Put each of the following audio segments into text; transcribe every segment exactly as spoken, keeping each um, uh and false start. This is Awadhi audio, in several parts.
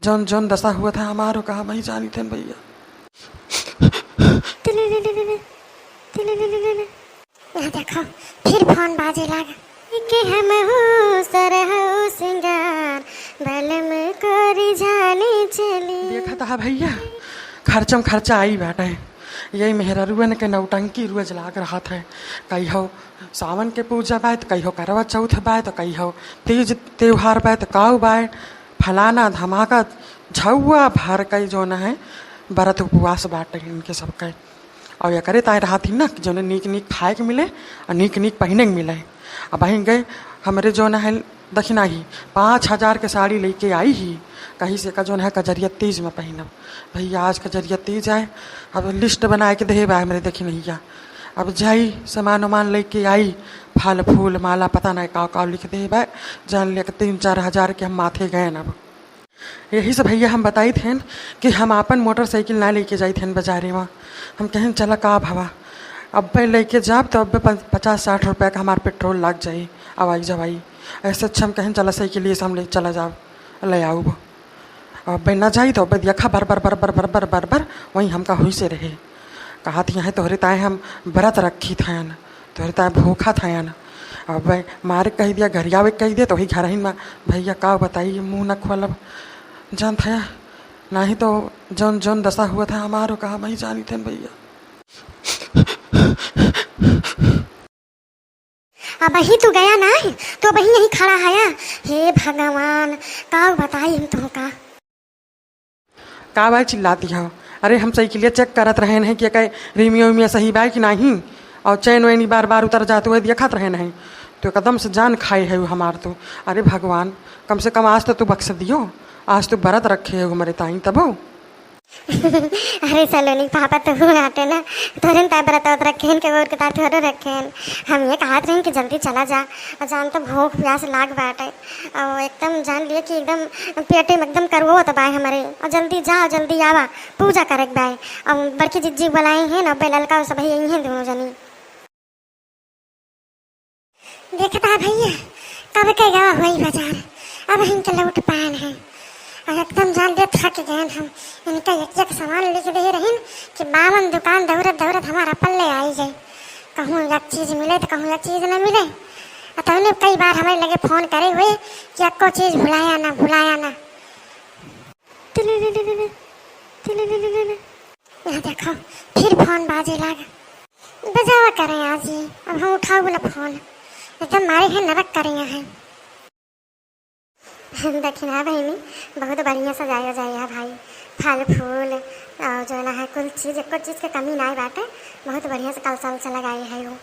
जौन, जौन दशा हुआ था हमारो, का हम ही जानी थे भैया। तिलिलिलिलिलि, तिलिलिलिलिलि। यहाँ देखो, फिर फोन बाजे लाग। के हम हो सरहो सिंगार, बलम कोरी जाने चली। देखत हा भैया, खर्चम खर्चा आई बाटे। यही मेहररुअन के नौटंकी रोज लाग रहत है। कहियो सावन के पूजा बाय, तो कहियो करवा चौथ बाय, तो कहियो तीज त्योहार बाय, तो काऊ बाय, फलाना धमाका, झौआ भर के जौन है, व्रत उपवास बाटे इनके सबके। और एकरे ताई रहत ही ना कि जौन नीक नीक खाए के मिले और नीक नीक पहिने के मिले। अब वहीं गए, हमरे जौन है दक्षिणा ही पाँच हजार के साड़ी लेके आई ही, कहीं से का जौन है कजरिया तीज में पहिनब। भैया, आज कजरिया तीज आए, अब लिस्ट बनाए के देहे बा हमरे दक्षिणैया। अब जाई, सामान उमान लेके आई, फल फूल माला पता नहीं का का लिख देहे बा, जान ले के तीन चार हजार के हम माथे गए अब। यही से भैया हम बताई थे कि हम आपन मोटरसाइकिल ना लेके जाई थे बाजारे में। हम कहें चला का भवा, अब्बे लेके जाब तो अब्बे पन-, पचास साठ रुपया का हमार पेट्रोल लाग जाई, आवाई जवाई। ऐसे अच्छा हम कहें चला साइकिल से हम ले चला जाब, ले आऊब। अब्बे ना जाई तो अब्बे देखा बर बर बर बर बर बर बर बर वहीं हमका हुई से रहे। कहा थी, "यहाँ तोहरे ताए हम व्रत रखी थयन, तोहरे ताए भूखा थयन।" अब्बे मारे कह दिया, गरियावे कह दिया, तो वही घर ही में भैया का बताई, मुँह न खोलब। जान थया, नहीं तो जौन जौन दशा हुआ था हमारो, का हम ही जानी थे भैया। अब ही तू गया ना है, तो अब ही यहीं खड़ा है। हे भगवान, का बताई हम तुमका। का भाई चिल्लाती हो? अरे हम साइकिलिया चेक करत रहे नहीं कि एकर रिमिया उमिया सही बा कि नहीं, और चैन वैन बार बार उतर जाते हुए देखत रहे नहीं, तो एकदम से जान खाए है हमार तो। अरे भगवान, कम से कम आज तो तू बख्श दियो, आज तू व्रत रखे हो हमारे ताई तबो। अरे सलोनी पापा, तू आटे ना, तोरे ताई व्रत रखे हैं के और के ताई थोड़ो रखे हैं। हम ये कहत रहे कि जल्दी चला जा, और जान तो भूख प्यास लाग बाटे। और एकदम जान लिए कि एकदम पेटे में एकदम करवो तो बाय हमरे। और जल्दी जा, जल्दी आवा, पूजा करे के बाय। और बड़की जिज्जी बुलाई है ना, अब्बे ललका सब यही हैं दोनों जनी। देखता है भैया, कब के गवा हुई बाजार, अब इनके लौट पान है। और एकदम जान लिए थक गए हम। इनका एक एक सामान लिख दे रहीन कि बावन दुकान दौड़त दौड़त हमारा पल्ले आई जाए। कहूँ एक चीज मिले तो कहूँ एक चीज न मिले। और तौने कई बार हमारे लगे फोन करे हुए कि अक्को चीज भुलाया ना, भुलाया ना। तिलिलिलिलिलि, तिलिलिलिलिलि। यहाँ देखो, फिर फोन बाजे लाग। बजावा करें आज ये, अब हम उठाऊ ना फोन। एकदम मारे हैं नरक करें यहाँ। दक्षिणा बहिनी, बहुत बढ़िया सजाया जाए है भाई, फल फूल और जो ना है कुल चीज, एको चीज के कमी ना बाटे। बहुत बढ़िया से कलसा उलसा लगाए है वो।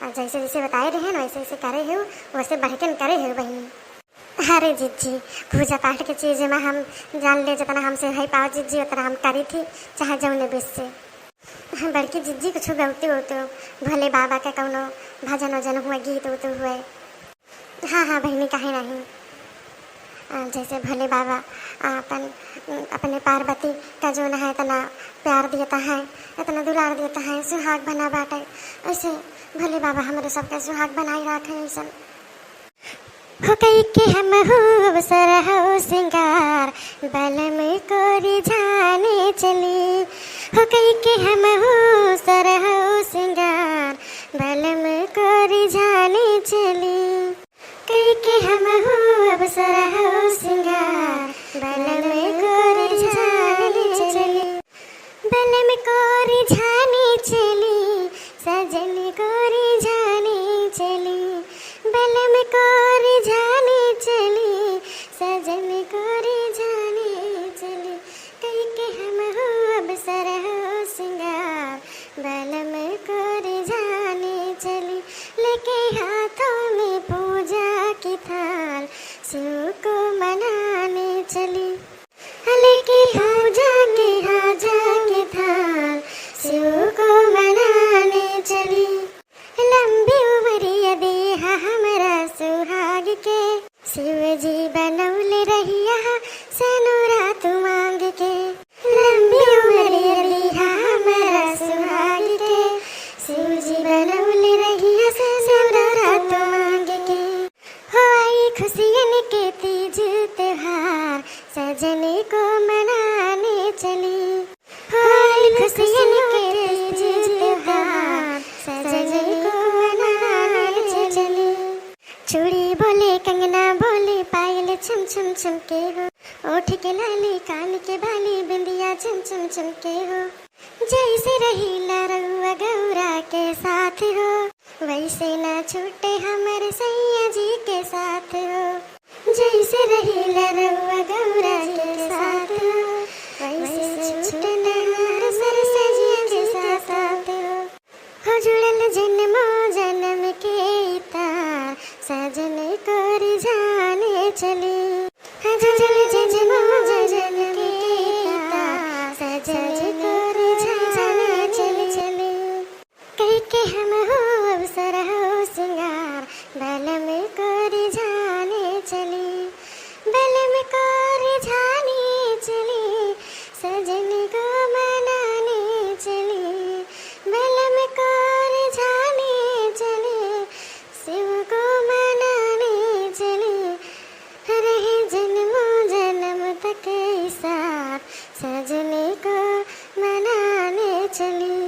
और जैसे जैसे बताए रहे हैं वैसे वैसे करे है वो, वैसे बढ़ के करे है बहिनी। अरे जिज्जी, पूजा पाठ के चीज में हम जान ले जितना हमसे है पाओ जिज्जी उतना हम करी थी, चाहे जौने बीच से। हाँ, बड़की जिज्जी कुछ गौते उते भोले बाबा के कौनो भजन वजन हुए, गीत उत हुए। हाँ, हाँ बहिनी, काहे नहीं। आ, जैसे भोले बाबा आपन, अपने पार्वती का जो न है इतना प्यार देता है, इतना दुलार देता है, सुहाग बना बाटे, ऐसे भोले बाबा हमरे सबके सुहाग बनाई रखे ऐसन। हो कई के हम हो अवसर हो सिंगार, बलम कोरी जाने चली। हो कई के हम हो अवसर हो सिंगार, बलम कोरी जाने चली। कई के हम हो अवसर हो सिंगार, बलम कोरी जाने चली। बलम कोरी जाने चली, सजन कोरी जाने चली। बलम कोरी जाने चली, सजन कोरी जाने चली। कई के हम हो अवसर हो सिंगार, बलम कोरी जाने चली। लेके हाथों में पूजा की थाल, शिव को मनाने चली। को मनाने चली। होली खुशियन के तेज त्योहार, सजन को मनाने चली। चूड़ी बोले, कंगना बोले, पायल छम छम चमके हो। ओठ के लाली, कान के बाली, बिंदिया चम चम चमके हो। जैसे रहीला रउआ गौरा के साथ हो, वैसे ना छूटे हमर सैया जी के साथ हो। जैसे रहीला रउआ गौरा के साथ हो, वैसे छूटे ना हमर सैया जी के साथ हो। हो जुड़ल जन्मो जन्म के तार, सजन को रिझाने चली। हो जुड़ल जन्मो जन्म के तार, सजन को रिझाने चली। कई के हम हो अवसर हो सिंगार, बलम को रिझाने चली। बलम को रिझाने चली, सजन को मनाने चली। बलम को रिझाने चली, शिव को मनाने चली। रहे जन्मों जन्म तक ई साथ, सजन को मनाने चली।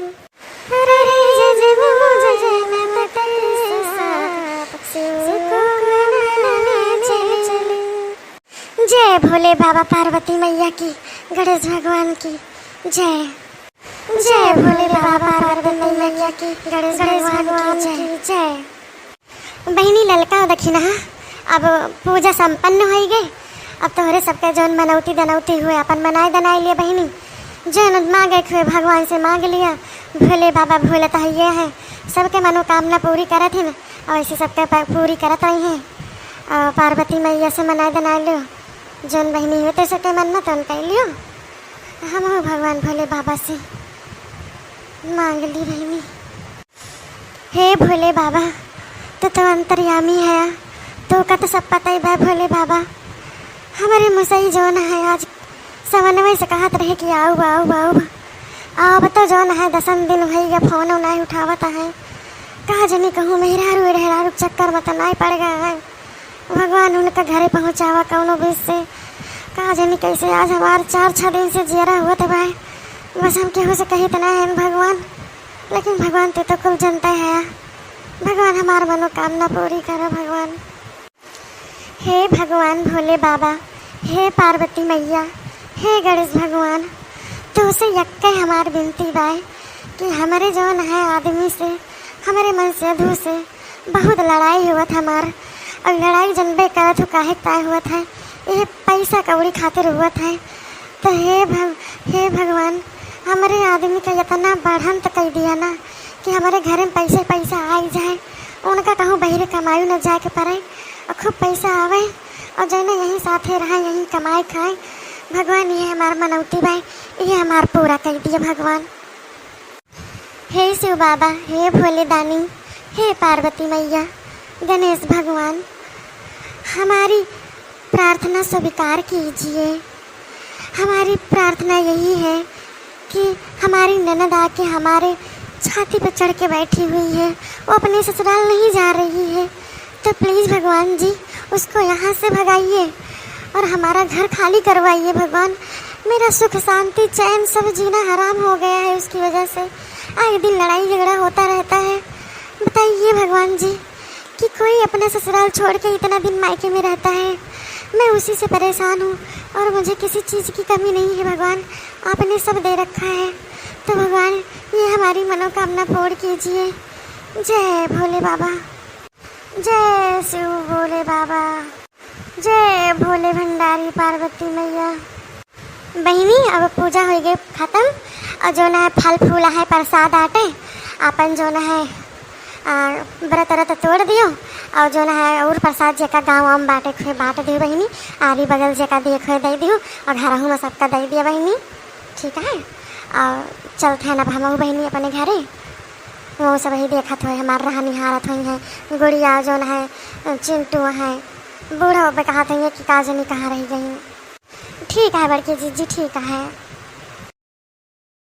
रहे जन्मों जन्म तक ई साथ, शिव को मनाने चली। जय भोले बाबा पार्वती मैया की, गणेश भगवान की जय। जय भोले बाबा पार्वती मैया की, गणेश भगवान की जय। बहिनी ललका देखी ना, अब पूजा संपन्न होई गए। अब तोहरे सबके जौन मनौती दनौती हुए अपन मनाए दनाए लिए बहिनी, जौन मांगे हुए भगवान से मांग लिया। भोले बाबा भोले तो हइये हैं, सबके मनोकामना पूरी करत हैं और ऐसे सबके प-, पूरी करत रही हैं। और पार्वती मैया से मनाए दनाए लियो, जौन बहिनी हुए तो सबके मन में तौन कर लियो। हम हो भगवान भोले बाबा से मांग ली बहिनी। हे भोले बाबा, तू तो अंतर्यामी है, तू का तो सब पता ही बा भोले बाबा। हमारे मुसई जौन है आज सवनवे से कहत रहे कि आऊ, आऊ, आऊ। अब तो जौन है दसन दिन होई गया, फोन नहीं उठावत है। का जनी कहूँ मेहरारू, मेहरारू चक्कर में तो नहीं पड़ गया है। भगवान उनका घरे पहुँचावा कौनो बीच से। का जनी कैसे आज हमार चार छः दिन से जियरा हुआ था भाई। बस हम केहू से कही तो नहीं है भगवान। लेकिन भगवान, तू तो कुल जनता है। भगवान, हमार मनोकामना पूरी करो भगवान। हे भगवान भोले बाबा, हे पार्वती मैया, हे गणेश भगवान, तुमसे यक्के हमार विनती बाय कि हमरे जौन है आदमी से, हमरे मनसेधू से बहुत लड़ाई हुवत हमार, और लड़ाई जनबे करत हो काहे ताय हुवत है, यह पैसा कौड़ी खातिर हुवत है। तो हे भग-, हे भगवान, हमरे आदमी का इतना बढ़ंत कई दिया ना कि हमरे घरे में पैसे पैसा आई जाए, उनका कहूँ बहिरे कमाई न जाए के पड़े और खूब पैसा आवे और जौने यहीं साथे रहे, यहीं कमाए खाए। भगवान, ये हमार मनौती बाय, ये हमार पूरा कई दिया भगवान। हे शिव बाबा, हे भोले दानी, हे पार्वती मैया, गणेश भगवान, हमारी प्रार्थना स्वीकार कीजिए। हमारी प्रार्थना यही है कि हमारी ननद आके हमारे छाती पर चढ़ के बैठी हुई है, वो अपने ससुराल नहीं जा रही है, तो please भगवान जी, उसको यहाँ से भगाइए और हमारा घर खाली करवाइए भगवान। मेरा सुख, शांति, चैन सब जीना हराम हो गया है उसकी वजह से। आए दिन लड़ाई झगड़ा होता रहता है। बताइए भगवान जी कि कोई अपना ससुराल छोड़ के इतना दिन मायके में रहता है। मैं उसी से परेशान हूँ और मुझे किसी चीज़ की कमी नहीं है भगवान, आपने सब दे रखा है। तो भगवान, ये हमारी मनोकामना पूर्ण कीजिए। जय भोले बाबा। जय शिव भोले बाबा, जय भोले भंडारी पार्वती मैया। बहिनी, अब पूजा होइ गई खत्म, और जौन है फल फूल है, प्रसाद आटे, आपन जौन है, आ, व्रत व्रत तोड़ दियो, और जौन है और प्रसाद जेका गाँव में बाटे खोए बांट दियो बहिनी, आरी बगल जेका दिए खोए दे दियो, और घरहू में सबका दे दिया बहिनी, ठीक है। और चलत है ना हमहू बहिनी अपने घरे। वो सब ही देखत होई, हमार राह निहारत होई हैं। गुड़िया जौन है, चिंटू है, बूढ़ा पे कहत होई कि का जनी कहाँ रह गई। ठीक है बड़की जीजी, ठीक है।